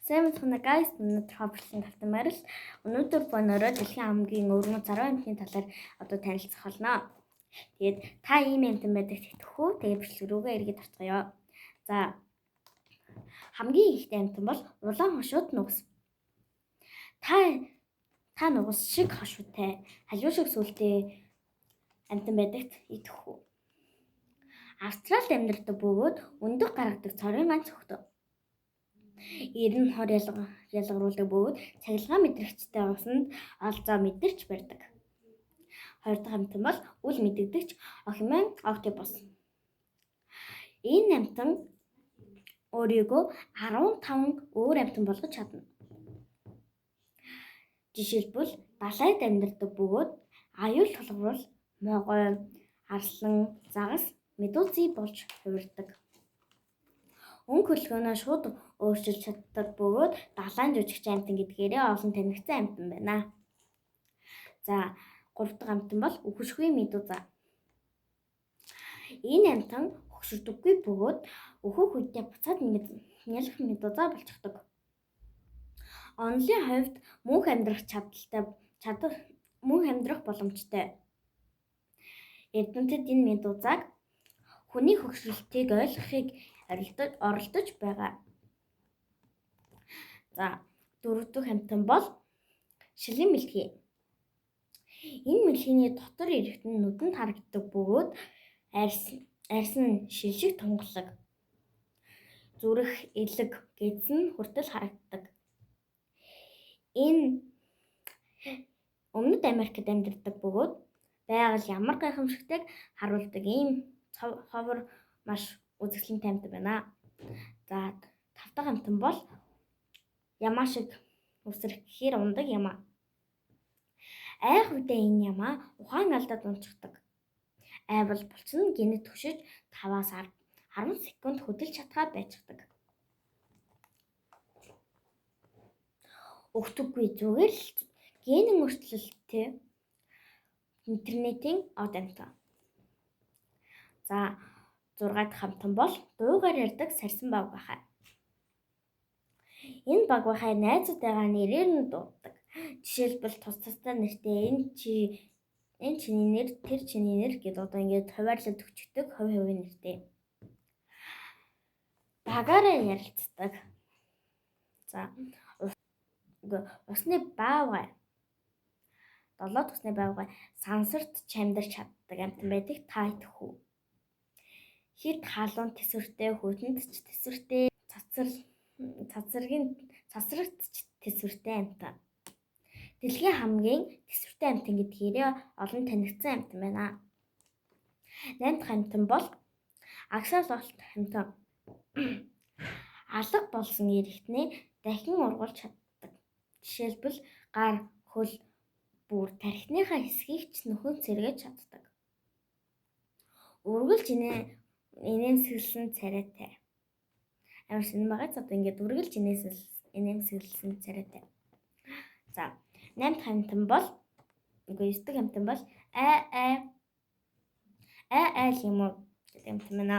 Сайн мэцхан guys, өнөөдөр хобрлон тавтан морил. Өнөөдөр бонороо дэлхийн хамгийн өргөн 6 амьтны талаар одоо танилцах болно. Тэгээд та ийм амьтан байдаг итгэх үү? Тэгээд бичлэг рүүгээ эргээд орцгоё. За, хамгийн ихтэй амьтан бол улаан хошууд нугас. Та нугас шиг хошуутай, халиу шиг сүлтэй амьтан байдагт итгэх үү? Австралид амьдардаг бөгөөд өндөг гаргадаг цорын ганц хөхтөө. 90 хор ялгаруулдаг бөгөөд цахилгаан мэдрэгчтэй усанд олзоо мэдэрч барьдаг. Хоёр дахь амьтан бол үл мэдэгдэгч охимын октопус. Энэ амьтан өөрийгөө 15 өөр амьтан болгож чадна. Жишээлбэл, далайд амьдардаг бөгөөд аюул тулгуурал, могой, арслан, загас, медузы болж хувирдаг. Өнгө хөлгөөнөө шууд өөрчилж чаддаг бөгөөд далайн жүжигч амьтан гэдгээрээ олон танигдсан амьтан байна. За, гурав дахь амьтан бол үхшгүй медуза. Энэ амьтан хөгшөрдөггүй бөгөөд өөхөх үедээ буцаад нялх медуза болчихдог. Онолын хувьд мөнх амьдрах чадалтай чадах мөнх амьдрах боломжтой. Эрдэмтэд энэ медузаг хүний хөгшрөлтийг ойлгохыг оролдож байгаа. За, дөрөв дэх амьтан бол шилэн мэлхий. Энэ мэлхийний дотор эрэхт нь нүдэнд харагддаг бөгөөд арьс нь шил шиг тунгалаг. Зүрх, элэг гэдсэн хүртэл харагддаг. Энэ Өмнөд Америкт амьдардаг бөгөөд байгаль ямар гайхамшигтайг харуулдаг ийм ховор маш үзэсгэлэнтэй амьтан байна. За, тав дахь амьтан бол ямаа шиг үсрэхээр унадаг ямаа. Айх үедээ энэ ямаа ухаан алдаад унчихдаг. Айвал булчин гэнэт түгшиж 5-аас 10 секунд хөдөлж чадхаа байчихдаг. Өгдөггүй, зүгээр л генийн өөрчлөлттэй интернетийн од амьтан. За, 6 дахь амьтан бол дуугаар ярьдаг сарьсан багвайхай. Энэ багвайхай найзуудтайгаа нэрээр нь дууддаг. Жишээлбэл, тус тусдаа нэртэй энэ чи, энэ чиний нэр, тэр чиний нэр гэдээ одоо ингээд хуваарлаад өгчихдөг, хувь хувийн нэртэй. Багаараа ярилцдаг. За, усны баавгай, долоод усны баавгай сансарт ч амьдарч чаддаг амьтан байдаг та итгэх үү? Хэд халуун тэсвэртэй, хүйтэнт ч тэсвэртэй, цацар цацрагийн цацрагт ч тэсвэртэй амьтан. Дэлхийн хамгийн тэсвэртэй амьтан гэдгээрээ олон танигдсан амьтан байна. Найм дахь амьтан бол аксолотль амьтан. Алга болсон эрэгтнээ дахин ургуулж чаддаг. Жишээлбэл, гар, хөл, бүр тархиныхаа хэсгийг ч нөхөн сэргээж чаддаг. Үргэлж инээмсэглэсэн царайтай. Амар сонин байгаа ч одоо ингээд үргэлж инээмсэглэсэн царайтай. За, 8 дахь амьтан бол, үгүй, 9 дахь амьтан бол аа аа аа аа юм уу гэдэг амьтан байна.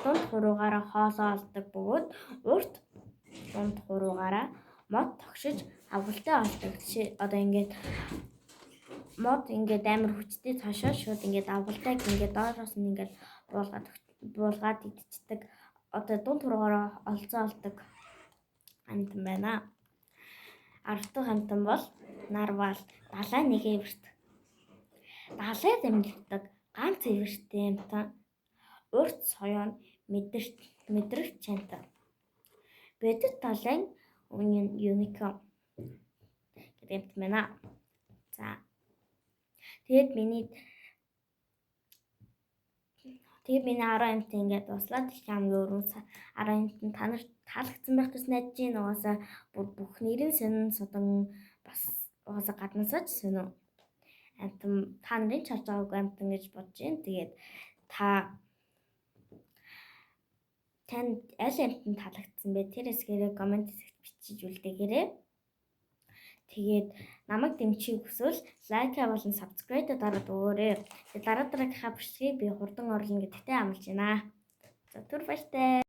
Дунд хуруугаараа хоолоо олдог бөгөөд урт дунд хуруугаараа мод тогшиж авгалтай олдог. Жишээ, одоо ингээд мод ингээд амар хүчтэй цаашаа шууд ингээд авгалтайг ингээд доороос нь ингээд буулгаад идчихдэг. Одоо дунд хуруугаараа олзоо олдог амьтан байна. 10 дахь амьтан бол нарвал, далайн нэг эвэрт. Далайд амьдардаг ганц эвэртэй амьтан, урт соёон мэдрэх чантай. Бодит далайн unicorn гэдэг амьтан байна. За. Тэгээд миний 10 амьтан ингээд дуслаа. Дэлхийн хамгийн өргөн 10 амьтан та нарт таалагдсан байх гэж найдаж байна. Угаасаа бүр бүх нэрийн сонин судан бас угаасаа гаднаасаа ч сонин амьтан та нарын ч харж байгаагүй амьтан гэж бодож байна. Тэгээд танд аль амьтан таалагдсан бэ? Тэр хэсгээрээ comment хэсэгт бичиж үлдээгээрэй. Тэгээд намайг дэмжихийг хүсвэл like болон subscribe дараад өгөөрэй. Тэгээд дараа дараагийнхаа бичлэгийг би хурдан оруулна гэдэгтээ амлаж байна. За, түр баяртай.